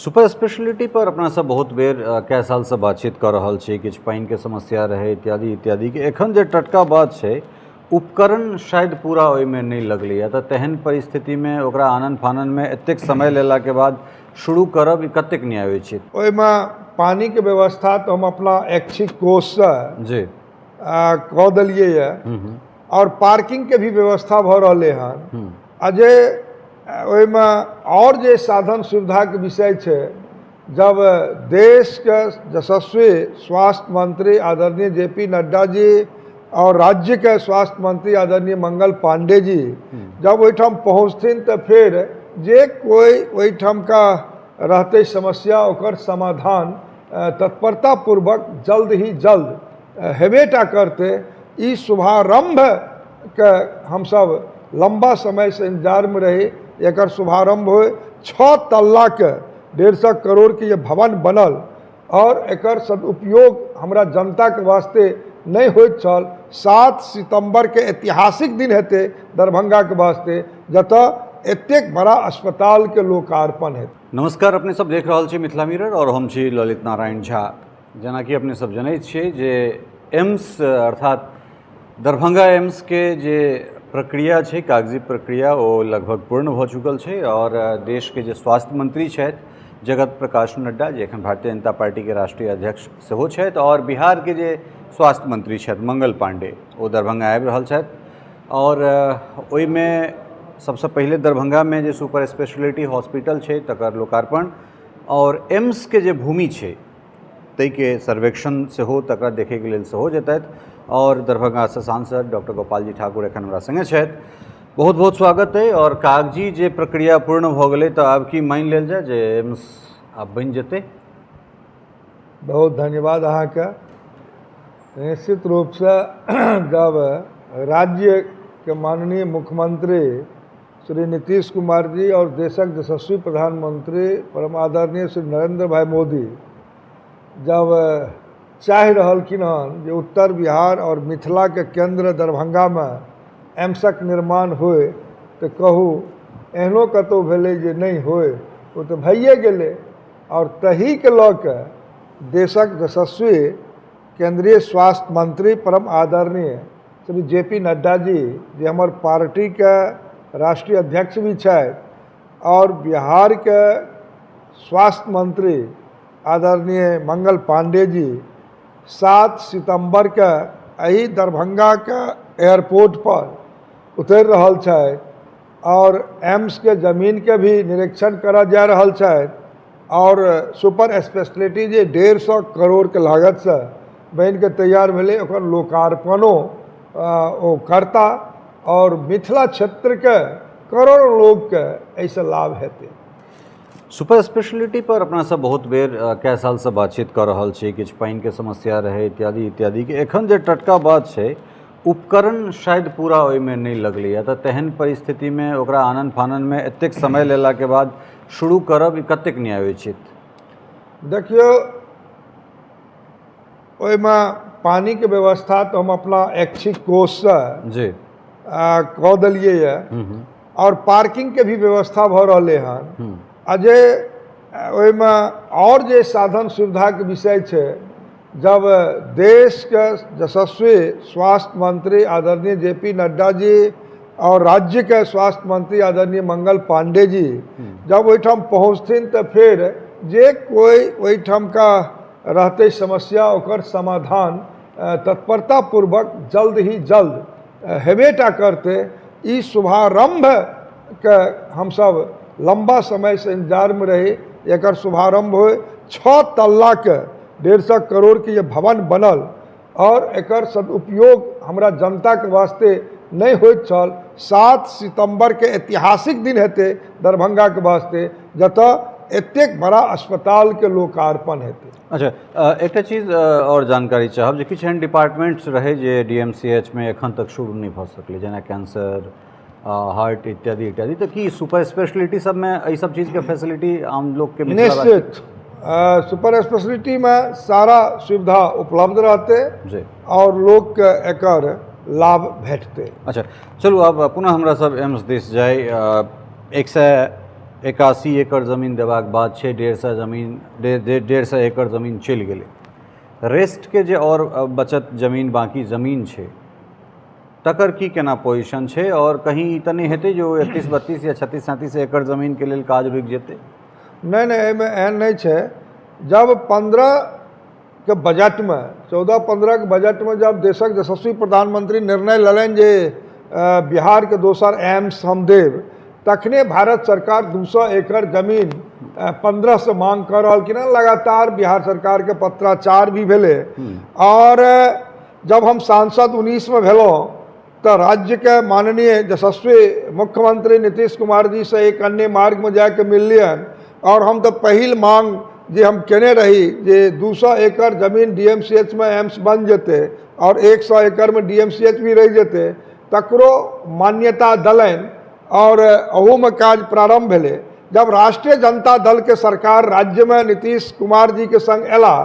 Super speciality पर अपना सब बहुत बेर कए सालसँ बातचीत कऽ रहल छी। किछु पानिके समस्या रहै इत्यादि इत्यादिके। एखन जे टटका बात छै, उपकरण शायद पूरा ओहिमे नहि लगलैए, तऽ तेहन परिस्थितिमे ओकरा आनन फाननमे एतेक समय लेलाके बाद शुरू करब ई कतेक न्याय उचित? ओहिमे पानिके व्यवस्था तऽ हम अपना ऐच्छिक कोषसँ कऽ देलियै यऽ आओर पार्किंगके भी व्यवस्था भऽ रहलै हन। आ जे ओहिमे आओर जे साधन सुविधाके विषय छै, जब देशके यशस्वी स्वास्थ्य मंत्री आदरणीय जे पी नड्डा जी और राज्यके स्वास्थ्य मंत्री आदरणीय मंगल पांडे जी जब ओहिठाम पहुँचथिन तऽ फेर जे कोइ ओहिठामका रहतै समस्या, ओकर समाधान तत्परतापूर्वक जल्द ही जल्द हेबेटा करतै। ई शुभारम्भके हमसब लम्बा समयसँ इंतजारमे रही, एकर शुभारम्भ होइ। 6 तल्लाके 150 करोड़के जे भवन बनल और एकर सदुपयोग हमरा जनताके वास्ते नहि होइत छल। 7 सितम्बरके ऐतिहासिक दिन हेतै दरभंगाके वास्ते, जतऽ एतेक बड़ा अस्पतालके लोकार्पण हेतै। नमस्कार, अपने सब देख रहल छी मिथिला मिरर और हम छी ललित नारायण झा। जेनाकि अपने सब जनै छियै जे एम्स अर्थात दरभंगा एम्स के जे प्रक्रिया छै, कागजी प्रक्रिया, ओ लगभग पूर्ण भऽ चुकल छै और देशके जे स्वास्थ्य मंत्री छथि जगत प्रकाश नड्डा, जे एखन भारतीय जनता पार्टीके राष्ट्रीय अध्यक्ष सेहो छथि, और बिहारके जे स्वास्थ्य मंत्री छथि मंगल पांडे, ओ दरभंगा आबि रहल छथि। और ओहिमे सबसँ पहिले दरभंगामे जे सुपर स्पेशलिटी हॉस्पिटल छै तकर लोकार्पण और एम्सके जे भूमि छै ताहिके सर्वेक्षण सेहो तकरा देखैके लेल सेहो जेतथि। और दरभंगासँ सांसद डॉक्टर गोपालजी ठाकुर एखन हमरा सङ्गे छथि, बहुत बहुत स्वागत अइ। और कागजी जे प्रक्रिया पूर्ण भऽ गेलै तऽ आब की मानि लेल जाय जे एम्स आब बनि जेतै? बहुत धन्यवाद अहाँके। निश्चित रूपसँ जब राज्यके माननीय मुख्यमंत्री श्री नीतीश कुमार जी और देशक यशस्वी प्रधानमंत्री परम आदरणीय श्री नरेंद्र भाई मोदी जब चाहि रहलखिन हन जे उत्तर बिहार और मिथिलाके केंद्र दरभंगामे एम्सक निर्माण होय, तऽ कहू एहनो कतहु भेलै जे नहि होय? ओ तऽ भइए गेलै। और तहीके लऽ कऽ देशक यशस्वी केंद्रीय स्वास्थ्य मंत्री परम आदरणीय श्री जे पी नड्डा जी, जे हमर पार्टीके राष्ट्रीय अध्यक्ष भी छथि, और बिहारके स्वास्थ्य मंत्री आदरणीय मंगल पांडे जी 7 सितम्बरके एहि दरभंगाके एयरपोर्ट पर उतरि रहल छथि और एम्सके जमीनके भी निरीक्षण करऽ जा रहल छथि और सुपर स्पेशलिटी जे 150 करोड़के लागतसँ बनिके तैयार भेलै, ओकर लोकार्पणो ओ करता और मिथिला क्षेत्रके करोड़ों लोकके एहिसँ लाभ हेतै। सुपर स्पेशलिटी पर अपना सब बहुत बेर कए सालसँ बातचीत कऽ रहल छी। किछु पानिके समस्या रहै इत्यादि इत्यादिके। एखन जे टटका बात छै, उपकरण शायद पूरा ओहिमे नहि लगलैए, तऽ तेहन परिस्थितिमे ओकरा आनन फाननमे एतेक समय लेलाके बाद शुरू करब ई कतेक न्याय उचित? देखियौ, ओहिमे पानिके व्यवस्था तऽ हम अपना ऐच्छिक कोषसँ कऽ देलियै यऽ और पार्किंगके भी व्यवस्था भऽ रहलै हन। आ जे ओहिमे आओर जे साधन सुविधाके विषय छै, जब देशके यशस्वी स्वास्थ्य मंत्री आदरणीय जे पी नड्डा जी और राज्यके स्वास्थ्य मंत्री आदरणीय मंगल पांडे जी जब ओहिठाम पहुँचथिन तऽ फेर जे कोइ ओहिठामका रहतै समस्या, ओकर समाधान तत्परतापूर्वक जल्द ही जल्द हेबेटा करतै। ई शुभारम्भके हमसब लम्बा समयसँ इंतजारमे रही, एकर शुभारम्भ होइ। 6 तल्लाके 150 करोड़के जे भवन बनल और एकर सदुपयोग हमरा जनताके वास्ते नहि होइत छल। 7 सितम्बरके ऐतिहासिक दिन हेतै दरभंगाके वास्ते, जतऽ एतेक बड़ा अस्पतालके लोकार्पण हेतै। अच्छा, एकटा चीज आओर जानकारी चाहब जे किछु एहन डिपार्टमेंट्स रहै जे DMCH मे एखन तक शुरू नहि भऽ सकलै, जेना कैंसर, हार्ट इत्यादि इत्यादि, तऽ की सुपर स्पेशलिटी सबमे एहि सब चीजके फैसिलिटी आम लोकके? निश्चित, सुपर स्पेशलिटीमे सारा सुविधा उपलब्ध रहतै और लोकके एकर लाभ भेटतै। अच्छा, चलू आब पुनः हमरा सब एम्स दिस जाइ। 100 81 एकड़ जमीन देबाक बात छै, 150 जमीन, 150 एकड़ जमीन चलि गेलै। रेस्टके जे आओर बचत जमीन, बाँकी जमीन छै, तकर की केना पोजिशन छै? आओर कहीं ई तऽ नहि हेतै जे ओ 31 32 या 36 37 एकड़ जमीनके लेल काज रुकि जेतै? नहि नहि, एहिमे एहन नहि छै। जब 15 के बजटमे, 14-15 के बजटमे जब देशक यशस्वी प्रधानमंत्री निर्णय लेलनि जे बिहारके दोसर एम्स हम देब, तखने भारत सरकार 200 एकड़ जमीन 15 से मांग कऽ रहलखिन हँ। लगातार बिहार सरकारके पत्राचार भी भेलै आओर जब हम सांसद 19मे भेलहुँ तऽ राज्यके माननीय यशस्वी मुख्यमंत्री नीतीश कुमार जी से एक अन्य मार्गमे जाके मिललियनि आओर हम तऽ पहिल मांग जे हम केने रही जे 200 एकड़ जमीन DMCH मे एम्स बन जेतै आओर 100 एकड़मे DMCH भी रहि जेतै, तकरो मान्यता देलनि आओर अहूमे काज प्रारम्भ भेलै। जब राष्ट्रीय जनता दलके सरकार राज्यमे नीतीश कुमार जीके संग अयला,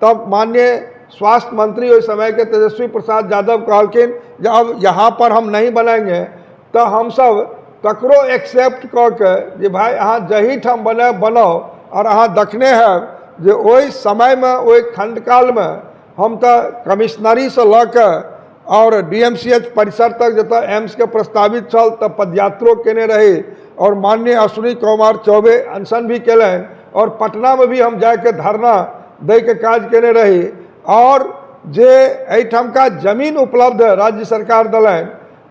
तब माननीय स्वास्थ्य मंत्री ओहि समयके तेजस्वी प्रसाद यादव कहलखिन जे अब यहाँ पर हम नहीं बनाएंगे, तऽ हमसब तकरो एक्सेप्ट कऽ के जे भाइ अहाँ जहीठाम बनायब बनाउ। आओर अहाँ देखने हैब जे ओहि समयमे, ओहि खण्डकालमे हम तऽ कमिश्नरीसँ लऽ कऽ आओर DMCH परिसर तक, जतऽ एम्सके प्रस्तावित छल, तऽ पदयात्रो केने रही आओर माननीय अश्विनी कुमार चौबे अनशन भी केलनि आओर पटनामे भी हम जाके धरना दैके काज केने रही। आओर जे एहिठामका जमीन उपलब्ध राज्य सरकार देलनि,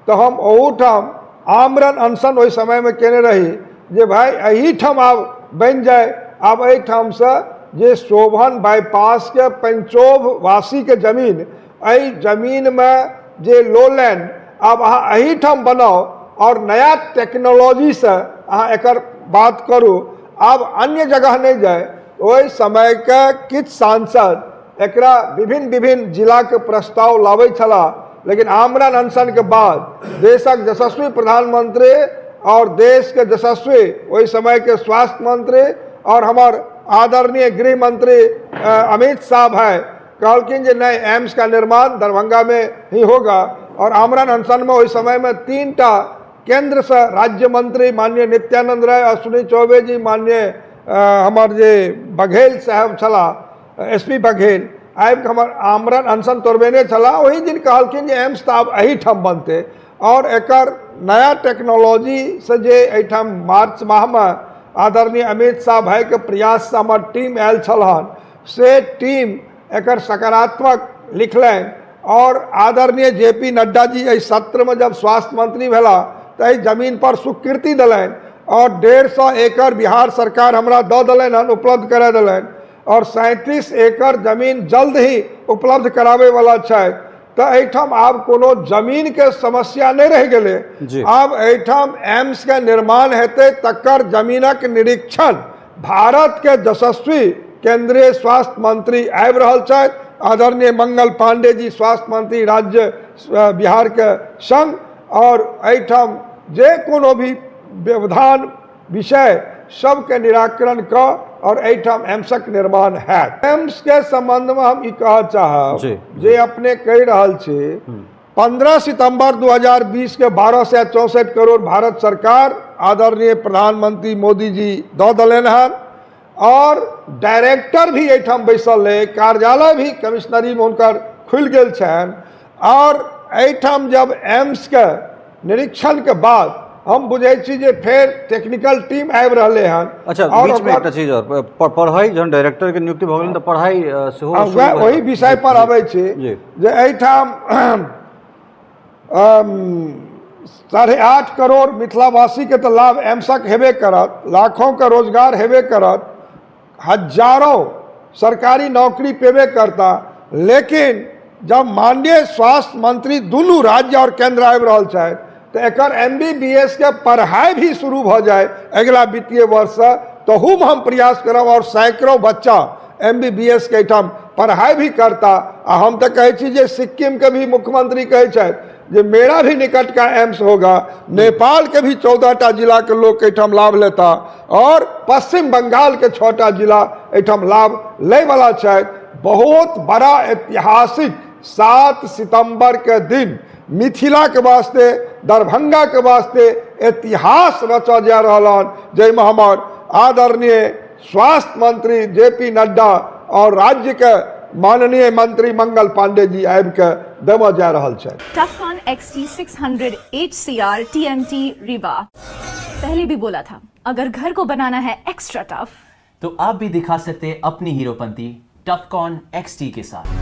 तऽ हम ओहूठाम आमरण अनशन ओहि समयमे केने रही जे भाइ एहिठाम आब बनि जाय। आब एहिठामसँ जे शोभन बाईपासके पंचोभवासीके जमीन, एहि जमीनमे जे लोलैंड, आब अहाँ एहिठाम बनाउ आओर नया टेक्नोलॉजीसँ अहाँ एकर बात करू, आब अन्य जगह नहि जाय। ओहि समयके किछु सांसद एकरा विभिन्न विभिन्न जिलाके प्रस्ताव लाबै छलाह, लेकिन आमरण अनशनके बाद देशक यशस्वी प्रधानमंत्री और देशके यशस्वी ओहि समयके स्वास्थ्य मंत्री और हमर आदरणीय गृह मंत्री अमित शाह भाई कहलखिन जे नहीं, एम्स का निर्माण दरभंगा में ही होगा। और आमरण अनशन में ओहि समय में 3टा केंद्र से राज्य मंत्री माननीय नित्यानंद राय, अश्विनी चौबे जी, माननीय हमर जे बघेल साहब छलाह, SP Baghel, आबि कऽ हमर आमरण अनशन तोड़बेने छलाह। ओहि दिन कहलखिन जे एम्स तऽ आब एहिठाम बनतै आओर एकर नया टेक्नोलॉजीसँ जे एहिठाम मार्च माहमे आदरणीय अमित शाह भाइके प्रयाससँ हमर टीम आयल छल हन, से टीम एकर सकारात्मक लिखलनि और आदरणीय JP Nadda जी एहि सत्रमे जब स्वास्थ्य मंत्री भेला तऽ एहि जमीन पर स्वीकृति देलनि और 150 एकड़ बिहार सरकार हमरा दऽ देलनि हन, उपलब्ध करा देलनि और 37 एकड़ जमीन जल्द ही उपलब्ध कराबैवला छथि। तऽ एहिठाम आब कोनो जमीनके समस्या नहि रहि गेलै। आब एहिठाम एम्सके निर्माण हेतै, तकर जमीनक निरीक्षण भारतके यशस्वी केंद्रीय स्वास्थ्य मंत्री आबि रहल छथि, आदरणीय मंगल पांडे जी, स्वास्थ्य मंत्री राज्य बिहारके संग, और एहिठाम जे कोनो भी व्यवधान विषय सबके निराकरण कऽ और एहिठाम एम्सक निर्माण हैत। एम्सके संबंधमे हम ई कहऽ चाहब जे अपने कहि रहल छी, 15 सितंबर 2020 के 1264 करोड़ भारत सरकार आदरणीय प्रधानमंत्री मोदी जी दऽ देलनि हन और डायरेक्टर भी एहिठाम बैसल रहै, कार्यालय भी कमिश्नरीमे हुनकर खुलि गेल छनि। और एहिठाम जब एम्सके निरीक्षणके बाद हम बुझै छी जे फेर टेक्निकल टीम आबि रहलै हन। अच्छा, और बीचमे एकटा चीज आओर, पढ़ाइ जहन डायरेक्टरके नियुक्ति भऽ गेलनि तऽ पढ़ाइ सेहो शुरू वएह भऽ ओहि गेल। विषय पर अबै छी जे एहिठाम 8.5 करोड़ मिथिलावासीके तऽ लाभ एम्सक हेबे करत, लाखोंके रोजगार हेबे करत, हजारों सरकारी नौकरी पेबे करता, लेकिन जब माननीय स्वास्थ्य मंत्री दुनू राज्य और केंद्र आबि रहल छथि तऽ एकर MBBS के पढ़ाइ भी शुरू भऽ जाय अगिला वित्तीय वर्षसँ, तहूमे हम प्रयास करब और सैकड़ों बच्चा MBBS के एहिठाम पढ़ाइ भी करता। आ हम तऽ कहै छी जे सिक्किमके भी मुख्यमंत्री कहै छथि जे मेरा भी निकट का एम्स होगा, नेपाल के भी 14टा जिला के लोग एहिठाम लाभ लेता और पश्चिम बंगाल के 6टा जिला एहिठाम लाभ लै वाला छथि। बहुत बड़ा ऐतिहासिक 7 सितंबर के दिन मिथिला के वास्ते दरभंगाके वास्ते इतिहास रचऽ जा रहल हन, जाहिमे हमर आदरणीय स्वास्थ्य मंत्री जेपी नड्डा और राज्यके माननीय मंत्री मंगल पांडे जी आबिके देमऽ जा रहल छथि। Tufcon XT600 HCR TMT Riva। पहले भी बोला था, अगर घर को बनाना है एक्स्ट्रा टफ तो आप भी दिखा सकते हैं अपनी हीरोपंती टफकॉन XT के साथ।